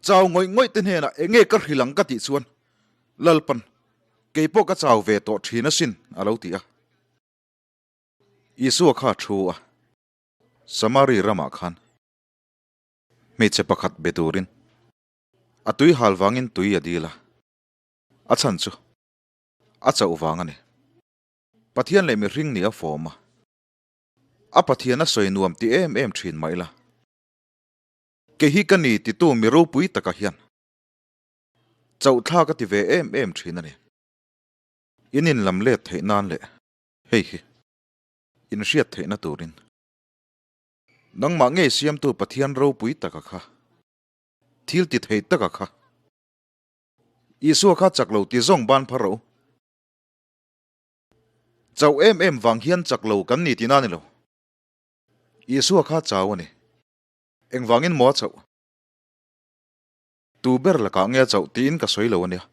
Chau ngawih ngawih te hnenah enge ka hrilh ang ka tih chuan Lalpan, kei pawh ka chau ve tawh thin asin a lo ti a. Isua kha a thu a, Samari ramah khan hmeichhe pakhat be turin a tui hal vangin tui a dil a, a chhan chu a chauh vang a ni. Pathian leh mihring nih a fawm a, a Pathian a sawi nuam ti em em thin mah ila, kei hi ka ni titu mi ropui taka hian chauh thla ka ti ve em em thin a ni. In inlam let theih nan leh hei hi inhriat theihna turin nangmah ngei siamtu Pathian ropui taka kha thil ti thei taka kha Isua kha chak lo ti zawng ban phar rawh u. Chauh em em vang hian chak lo kan ni tihna a ni lo. Isua kha chau a ni. Engvangin maw a chauh? Tu ber lakah nge a chauh tiin ka sawi lo a nia.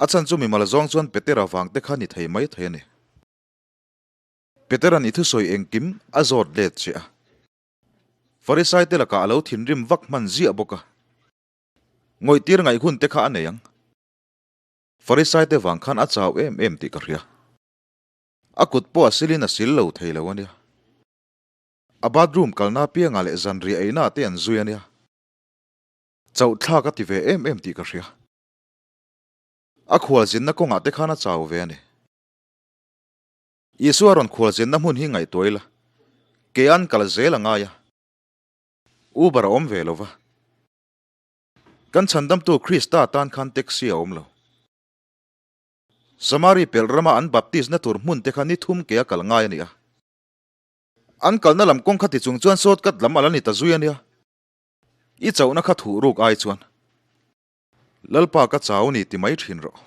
A chhan chu mimal zawng chuan Petera vang te kha ni thei mai thei a ni. Petera'n i thusawi engkim a zawt let che a. Farisai te lakah a lo thinrim vak hman ziah bawk a. Ngawihtir ngaih hun te kha a nei ang. Farisai te vang khan a chau em em tih ka hria. A kut pawh a silin a sil lo thei lo a nia. A bathroom kalna piangah leh zanriah eina te an zui a nia. Chauh thlak a ti ve em em tih ka hria. A khualzinna kawngah te khan a chau ve a ni. Isua rawn khualzinna hmun hi ngaihtuah ila, ke an kal zel a ngai a. Uber a awm ve lo va. Kan chhandamtu Krista tan khan taxi a awm lo. Samari pelh rama an baptist na tur hmun te kha ni thum ke a kal ngai a ni a. An kalna lam kawng kha ti chung chuan shortcut lam a la ni ta zui a nia. I chauhna kha thuh ruk ai chuan Lalpa ka chau ni ti mai thin rawh.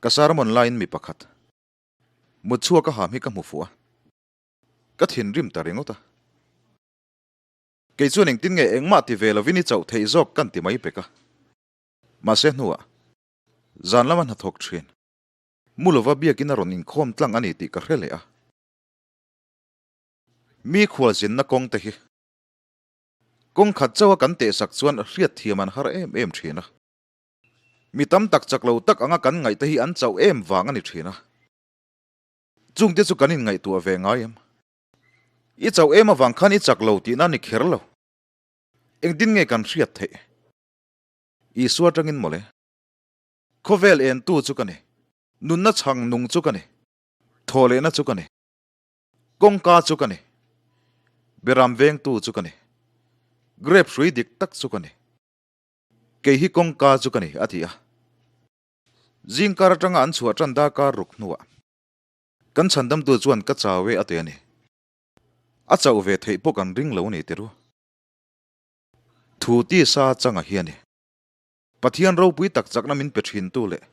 Ka sermon laiin mi pakhat mutchhuak a ham hi ka hmu fuh a, ka thinrim ta ringawt a. Kei chuan engtin nge engmah ti ve lovin i chauh theih zawk kan ti mai pek a. Mahse hnuah zan lama hnathawk thin mu lova biakin a rawn inkhawm tlang a ni tih ka hre leh a. Mi khualzinna kawng te hi kawng khat chauha kan tehsak chuan hriatthiam an har em em thin a. Mi tam tak chak lo tak anga kan ngaih te hi an chauh em vang a ni thin a. Chungte chu kan inngaihtuah ve ngai em? I chauh em avang khan i chak lo tihna ni kher lo. Engtin nge kan hriat theih? Isua atangin mawle. Khawvel entu chu ka ni. Nunna chhang nung chu ka ni. Thawhlehna chu ka ni. Kawngka chu ka ni. Beram vengtu chu ka ni. Grape hrui dik tak chu ka ni. Kei hi kawngka chu ka ni, a ti a. Zingkar atanga an chhuah tan darkar ruk hnuah kan chhandamtu chuan ka chau e a ti a ni. A chauh ve theih pawh kan ring lo ni tiru. Thu tisa changa hi a ni. Pathian ropui tak chakna min pe thintu leh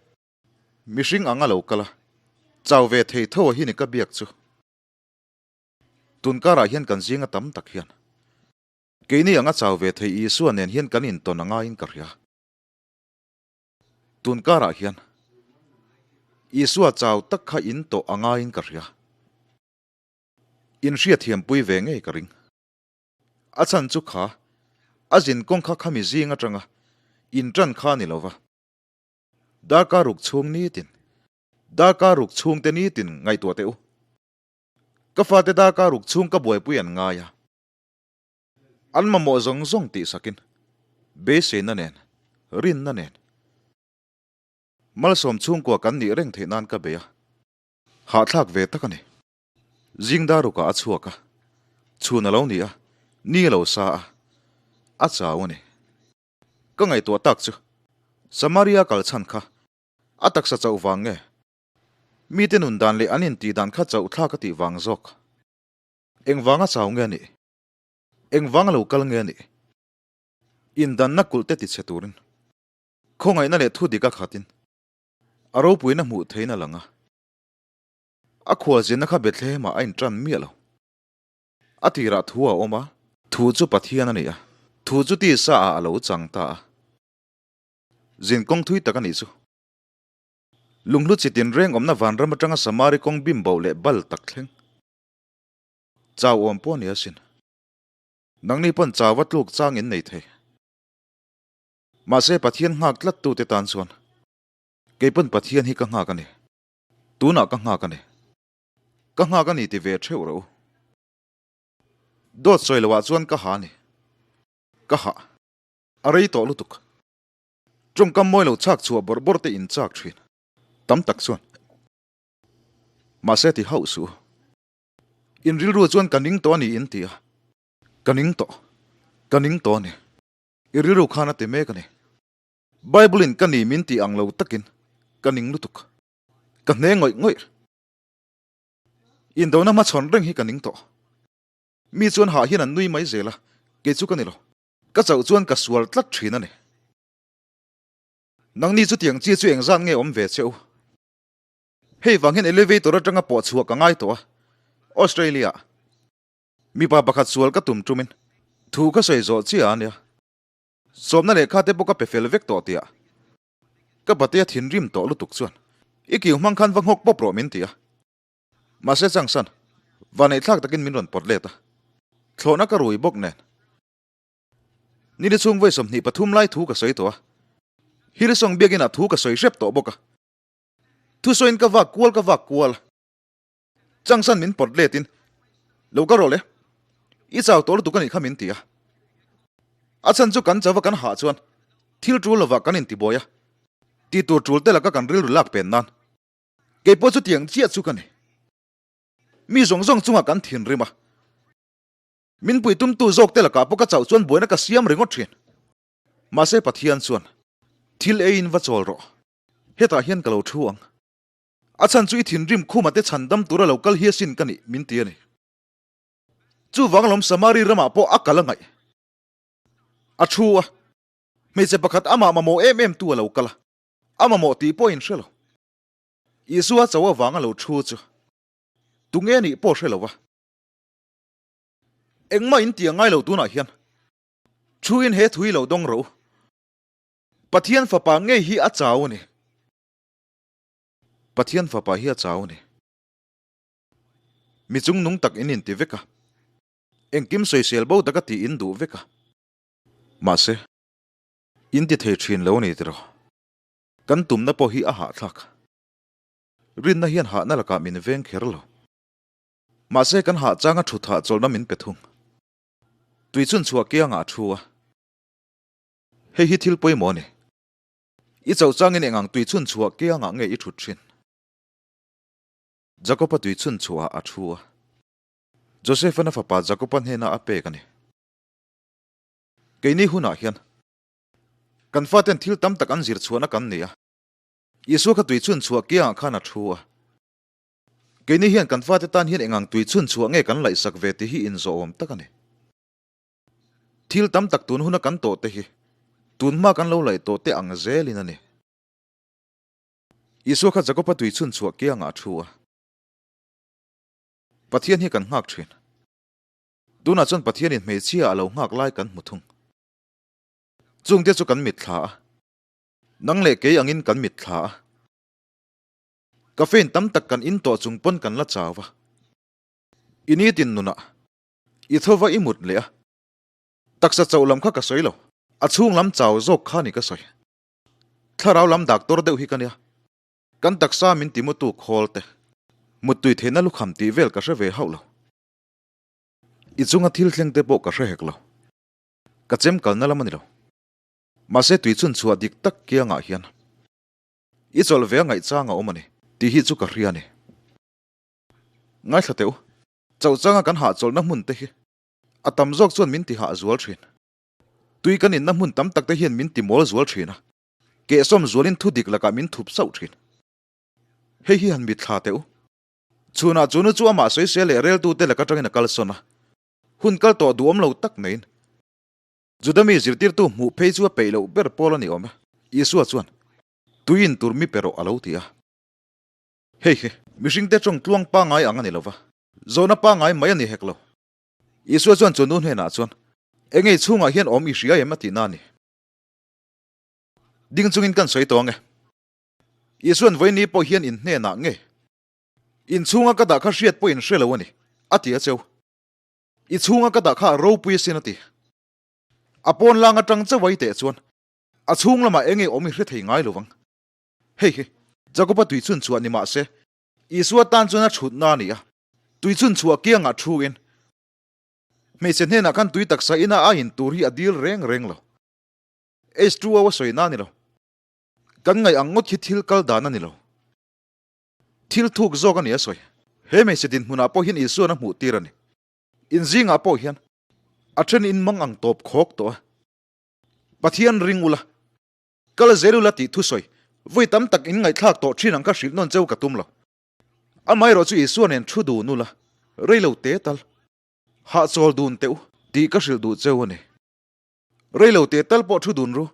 mihring anga lo kal a, chau ve thei tho a hi ni ka biak chu. Tunkarah hian kan zinga tam tak hian keini anga chau ve thei Isua nen hian kan intawn a ngaiin ka hria. Tun karah hian Isua chau tak kha in tawh a ngaiin ka hria. In hriatthiampui ve ngei ka ring. A chhan chu kha a zin kawng kha khami zing atanga in tan kha a ni lova. Darkar ruk chhung nitin, darkar ruk chhungte nitin ngaihtuah teh u. Ka fate darkar ruk chhung ka buaipui an ngai a. An mamawh zawng zawng tih sakin beiseina nen, rinna nen malsawm chhungkua kan nih reng theih nan ka bei a, hahthlak ve tak a ni. Zing darukah a chhuak a, chhun a lo ni a, ni a lo sa a, a chau a ni. Ka ngaihtuah tak chu Samaria kal chhan kha a taksa chauh vang nge? Mite nun dan leh an intih dan kha chauh thlak a tih vang zawk. Engvanga chau nge a nih? Engvanga lo kal nge a nih? Indanna kulh te tichhe turin khawngaihna leh thu dik a khatin a ropuina hmuh theihin a lang a. A khualzinna kha Bethlehemah a intan miah lo. A tirah thu a awm a, thu chu Pathian a ni a, thu chu tisa ah a lo chang ta a. Zin kawng thui tak a nih chu. Lunghlu chi tinreng awmna vanram atanga Samari kawng bim bo leh bal tak thleng. Chau awm pawh a ni asin. Nangni pawn chau a tluk chang in nei thei. Mahse Pathian nghak tlat tute tan chuan kei pawn Pathian hi ka nghak a ni. Tunah ka nghak a ni. Ka nghak a ni ti ve theuh rawh u. Dawt sawi loah chuan ka ha a ni. Ka hah. A rei tawh lutuk. Tawngkam mawi lo chak chhuah bawrh bawrh te in chak thin. Tam tak chuan. Mahse ti hauh suh u. In rilru chuan ka ning tawh a ni in ti a. Ka ning tawh. Ka ning tawh a ni. I rilru khan a ti mek a ni. Bible in ka ni min tih ang lo takin ka ning lutuk. Ka hne ngawih ngawih. Indona hmachhawn reng hi ka ning tawh. Mi chuan hah hian an nui mai zel a, kei chu ka ni lo. Ka chauh chuan ka sual tlat thin a ni. Nangni chutiang chi chu engzat nge awm ve che u? Hei vang hian elevator atanga pawh chhuah ka ngai tawh a, Australia ah mipa pakhat sual ka tum tumin thu ka sawi zawh chiah a nia. Sawmna lehkha te pawh ka pe fel vek tawh tih ah ka patea thinrim tawh lutuk chuan i kiu hmang khan va nghawk pawp rawh min ti a. Mahse changsan vaneihthlak takin min rawn pawt let a, thlawhna ka rui bawk nen. Nili chhung vawi 23 lai thu ka sawi tawh a, Hillsong biakinah thu ka sawi hrep tawh bawk a. Thusawiin ka vak kual ka vak kual a, changsan min pawt letin, Lo ka rawh le, i chau tawh lutuk a nih kha min ti a. A chhan chu kan chauva kan hah chuan thil tul lovah kan intibuai a, ti tur tul te laka kan rilru lak pen nan. Kei pawh chutiang chiah chu ka ni. Mi zawng zawng chungah kan thinrim a. Min pui tumtu zawk te lakah pawh ka chauh chuan buaina ka siam ringawt thin. Mahse Pathian chuan, Thil eiin va chawl rawh. Hetah hian ka lo thu ang. A chhan chu i thinrim khuma te chhandam tura lo kal hi asin ka nih, min ti a ni. Chuvang lawm Samari ramah pawh a kal a ngaih. A thu a, hmeichhe pakhat amah mamawh em em tu a lo kal a, a mamawh tih pawh a inhre lo. Isua cho avanga lo thu chu tunge nih pawh hre lo va. Engmah in ti a ngai lo tunah hian thuin he thui lo dawng rawh u. Pathian fapa ngei hi a chau a ni. Pathian fapa hi a chau a ni. Mi chung nung tak in inti vek a. Engkim sawisel bo taka tih in duh vek a. Mahse, in ti thei thin lo a ni tiraw. Kan tumna pawh hi a hahthlak. Rinna hian hahna lakah min veng kher lo. Mahse kan hah changa thut hah chawlhna min pe thung. Tui chhun chhuah kiangah a thu a. Hei hi thil pawimawh a ni. I chauh changin eng ang tui chhun chhuah kiangah nge i thut thin? Jakob-a tui chhun chhuahah a thu a. Joseph-an a fapa Jakob-a hnenah a pek a ni. Keini hunah hian kan faten thil tam tak an zir chhuahna kan ni a. Isua kha tui chhun chhuah kiangah khan a thu a. Keini hian kan fate tan hian engang tui chhun chhuah nge kan laihsak ve tih hi inzawhawm tak a ni. Thil tam tak tun huna kan tawh te hi tun hma kan lo laih tawh te ang zelin a ni. Isua kha Jakob-a tui chhun chhuah kiangah a thu a. Pathian hi kan nghak thin. Tunah chuan Pathianin hmeichhia a lo nghak lai kan hmu thung. Chungte chu kan mitthla a. Nang leh kei angin kan mitthla a. Caffeine tam tak kan in tawh chung pawn kan la chau va. I nitin nunah i tho va i mut leh a. Taksa chauh lam kha ka sawi lo. A chhung lam chau zawk kha ni ka sawi. Thlarau lam doctor deuh hi ka nia. Kan taksa min ti mutu khawl te. Muttui theihna lukham tih vel ka hre ve hauh lo. I chunga thil thleng te pawh ka hre hek lo. Ka chem kalna lam a ni lo. Mahse tui chhun chhuah dik tak kiangah hian. I chawlh ve a ngaihchang a awm a ni tih hi chu ka hria a ni. Ngaithla teh u, chauh changa kan hahchawlhna hmun te hi a tam zawk chuan min ti hah zual thin. Tui kan inna hmun tam tak te hian min ti mawl zual thin a, kehsawm zualin thu dik lakah min thup sauh thin. Hei hi han mitthla teh u. Chhunah chu nu chu amah sawisel leh reltute lak atangin a kalsawn a, hun kal tawh duhawm lo tak neiin Juda mi zirtirtu hmuh phei chu a peih loh ber pawl a ni awm e. Isua chuan, Tui in tur mi pe rawh a lo ti a. Hei hi mihringte tawng tluang pangngai ang a ni lo va, zawhna pangngai mai a ni hek lo. Isua chuan chu nu hnenah chuan, Engei chhungah hian awm i hria em a tihna a ni. Ding chungin kan sawi tawh ang e. Isua'n vawiin ni pawh hian in hnenah nge? In chhunga ka dah kha hriat pawh in hre lo a ni, a ti a cheu. I chhunga ka dah kha a ropui asin a ti. A pawn lang atang chauh a i teh chuan a chhung lamah eng nge awm i hre thei ngai lo vang. Hei hi Jakoba tui chhun chhuah ni mah se, Isua tan chuan a thutna a ni a, tui chhun chhuah kiangah thu in hmeichhe hnenah khan tui taksa ina a in tur hi a dil reng reng lo. H2O a sawi na a ni lo. Kan ngaih ang ngawt hi thil kal dan a ni lo. Thil thuk zawk a ni a sawi. He hmeichhe dinhmunah pawh hian Isua'n a hmuh tir a ni. In zingah pawh hian a then in mang ang tawp khawk tawh a. Pathian ring ula, kal zel ula tih thusawi vawi tam tak in ngaihthlak tawh thin ang kha hrilh nawn cheu ka tum lo. Amaherawh chu Isua nen thu dun ula, rei lo te tal, hahchawl dun teh u tih ka hrilh duh cheu a ni. Rei lo te tal pawh thu dun ru,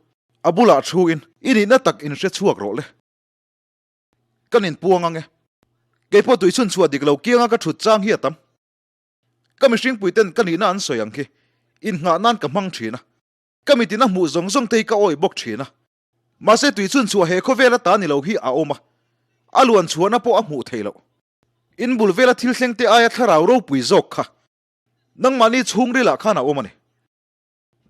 a bulah thu in i nihna tak in hre chhuak rawh le. Kan inpuang ang e. Kei pawh tui chhun chhuah dik lo kianga ka thut chang hi a tam. Ka mihringpui ten ka nihna an sawi ang khi innghah nan ka hmang thin a, ka mitin a hmuh zawng zawng te hi ka awih bawk thin a. Mahse tui chhun chhuah he khawvel ata ni lo hi a awm a, a luan chhuahna pawh a hmuh theih loh. In bul vela thil thleng te aia thlarau ropui zawk kha nangmahni chhungrilah khan a awm a ni.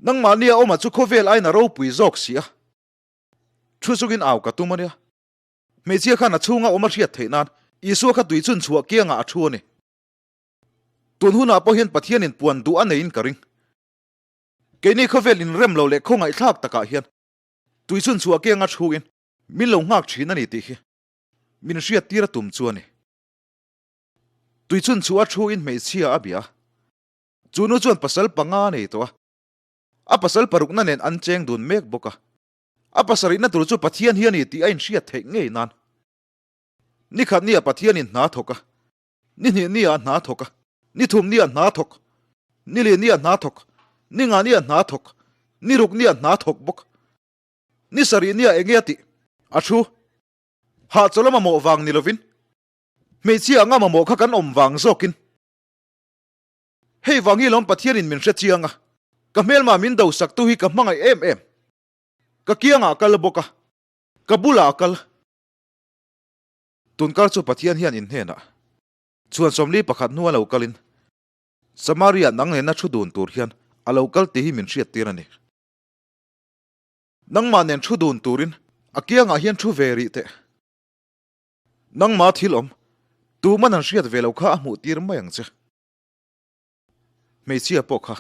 Nangmahni a awm a chu khawvel aiin a ropui zawk si a. Thu chungin au ka tum a nia. Hmeichhia khan a chhunga awm a hriat theih nan Isua kha tui chhun chhuah kiangah a thu a ni. Tun hunah pawh hian Pathianin puan duh a neiin ka ring. Keini khawvel inrem lo leh khawngaihthlak takah hian tui chhun chhuah kianga thuin min lo nghak thin a ni tih hi min hriattir a tum chu a ni. Tui chhun chhuah a thuin hmeichhia a bia a, chu nu chuan pasal panga a nei tawh a, a pasal parukna nen an cheng dun mek bawk a, a pasarihna tur chu Pathian hi a ni tih a inhriat theih ngei nan. Nikhat nia Pathianin hna thawk a, Ni hnih nia hna thawk a, ni thum nia hna thawk, ni li nia hna thawk, ni nga nia hna thawk, ni ruk nia hna thawk bawk. Ni sarih nia enge a tih? A thu. Hahchawlh a mamawh vang ni lovin, hmeichhia anga mamawh kha kan awm vang zawkin. Hei vang hi lawm Pathianin min hre chiang a, ka hmelma min do saktu hi ka hmangaih em em. Ka kiangah a kal bawk a, ka bulah a kal. Tunkar chu Pathian hian in hnenah chhuan 41 hnua lo kalin Samaria nang nena thu dun tur hian a lo kal tih hi min hriattir a ni. Nangmah nen thu dun turin a kiangah hian thu ve rih teh. Nangmah thil awm, tuman an hriat ve lo kha a hmuh tir mai ang che. Hmeichhia pawh kha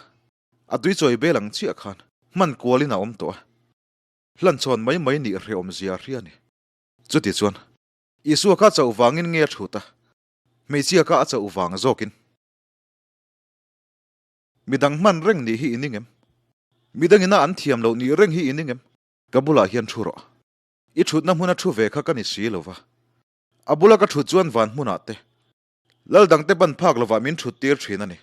a tuichawi bel ang chiah khan hman kualin a awm tawh a, hlanchhawn mai mai nih hrehawm zia a hria a ni. Chuti chuan, Isua kha chauh vangin nge a thut a, hmeichhia kha a chauh vang zawkin? Midang hman reng nih hi i ning em? Midangina an thiam loh nih reng hi i ning em? Ka bulah hian thu rawh. I thutna hmuna thu ve kha ka ni si lo va. A bula ka thut chuan van hmunah te, lal dangte ban phak lovah min thut tir thin a ni.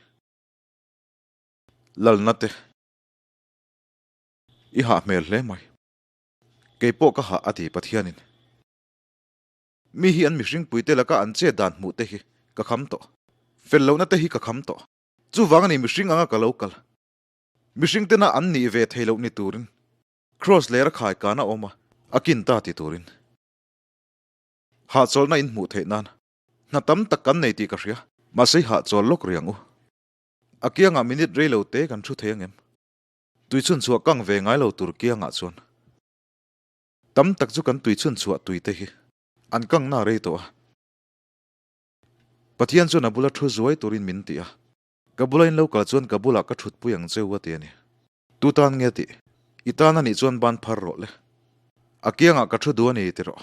Lalna te, i hah hmel hle mai. Kei pawh ka hah a ti Pathianin. Mi hi an mihringpuite laka an chet dan hmuh te hi ka kham tawh. Fel lohna te hi ka kham tawh. Chuvang a ni mihring anga ka lo kal. Mihring tena an nih ve thei loh ni turin Kraws lera khai kan a awm a, a kin ta ti turin. Hahchawlhna in hmuh theih nan hna tam tak kan nei tih ka hria. Mahse i hahchawl lawk riang u. A kiangah minute rei lo te kan thu thei angem? Tui chhun chhuah kang ve ngai lo tur kiangah chuan tam tak chu kan tui chhun chhuah tui te hi an kang na rei tawh a. Pathian chuan a bula thu zuai turin min ti a, ka bula in lo kal chuan ka bulah ka thutpui ang che u a ti a ni. Tu tan nge tih? I tan a nih chuan ban phar rawh le. A kiangah ka thu duh a ni ti rawh.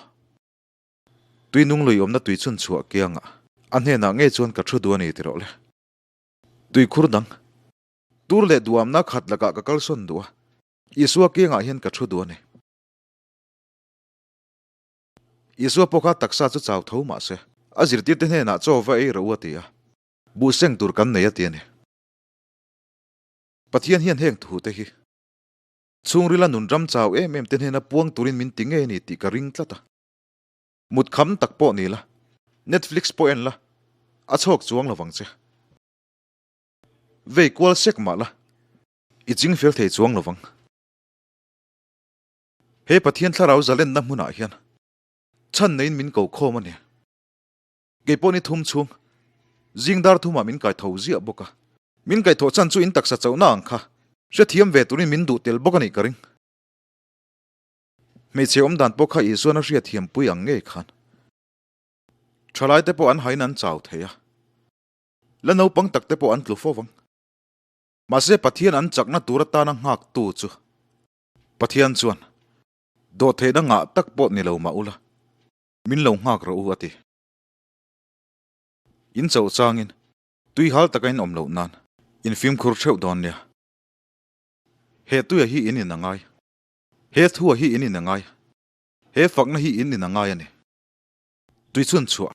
Tui nung lui awmna tui chhun chhuah kiangah a hnenah ngei chuan ka thu duh a ni ti rawh le. Tui khur dang. Tur leh duamna khat lakah ka kalsawn duh a, Isua kiangah hian ka thu duh a ni. Isua pawh kha taksa chu chau tho mah se, a zirtirte hnenah chaw va ei rawh u a ti a, buh seng tur kan nei a ti a ni. Pathian hian heng thute hi chhungrila nun ram chau em em te hnena puang turin min ti ngei a ni tih ka ring tlat a. Mut kham tak pawh ni la, Netflix pawh en la, a chhawk chuang lovang che. Vei kual sek mah la, i ching fel thei chuang lovang. He Pathian thlarau zalenna hmunah hian chhan neiin min ko khawm a ni. Kei pawh ni thum chhung zing dar thumah min kai tho ziah bawk a. Min kaihthawh chhan chu in taksa chauhna ang kha hrethiam ve turin min duh tel bawk a nih ka ring. Hmeichhe awm dan pawh kha Isuan a hriatthiampui ang ngei khan thalai te pawh an hain an chau thei a, la naupang tak te pawh an tlu fo vang. Mahse Pathian an chakna tur atana nghaktu chu Pathian chuan dawhtheihna ngah tak pawh ni lo mah ula, min lo nghak rawh u a ti. In chauh changin tui hal taka in awm loh nan in fimkhur theuh dawn nia. He tuia hi in in a ngai. He thua hi in in a ngai. He fakna hi in in a ngai a ni. Tui chhun chhuah.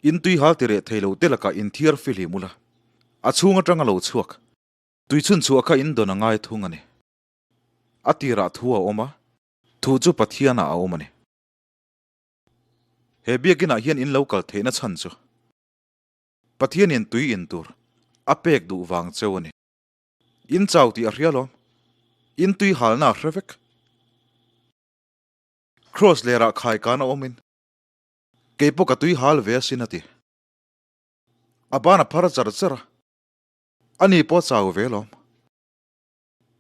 In tui hal ti reh thei lo te lakah in thiar fihlim ula, a chhung atanga lo chhuak. Tui chhun chhuah kha in dawn a ngai thung a ni. A tirah thu a awm a, thu chu Pathianah a awm a ni. He biakinah hian in lo kal theihna chhan chu Pathianin tui in tur a pek duh vang cheu a ni. In chau tih a hria lawm. In tui halna a hre vek. Kraws lerah khai kan a awmin kei pawh ka tui hal ve asin a ti. A ban a phar char char a, ani pawh a chau ve lawm.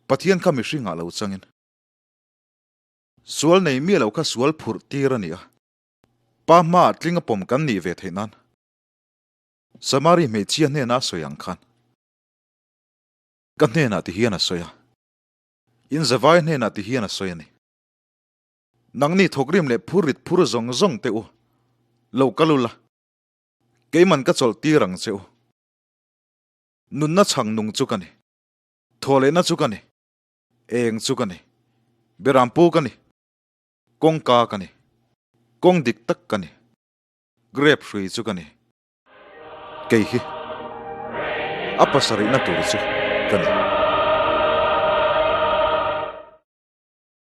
Pathian kha mihringah lo changin. Sual nei miah lo kha sual phurh tir a ni a, Pa hmaah tling a pawm kan nih ve theih nan. Samari hmeichhia hnena a sawi ang khan ka hnenah ti hian a sawi a, in zavai hnenah ti hian a sawi a ni. Nangni thawkrim leh phur rit phur zawng zawng teh u, lo kal ula, keiman ka chawlh tir ang che u. Nunna chhang nung chu ka ni, thawhlehna chu ka ni. Eng chu ka ni. Berampu ka ni. Kawngka ka ni. Kawng dik tak ka ni. Grape hrui chu ka ni. Kei hi a pasarihna tur chu ka ni.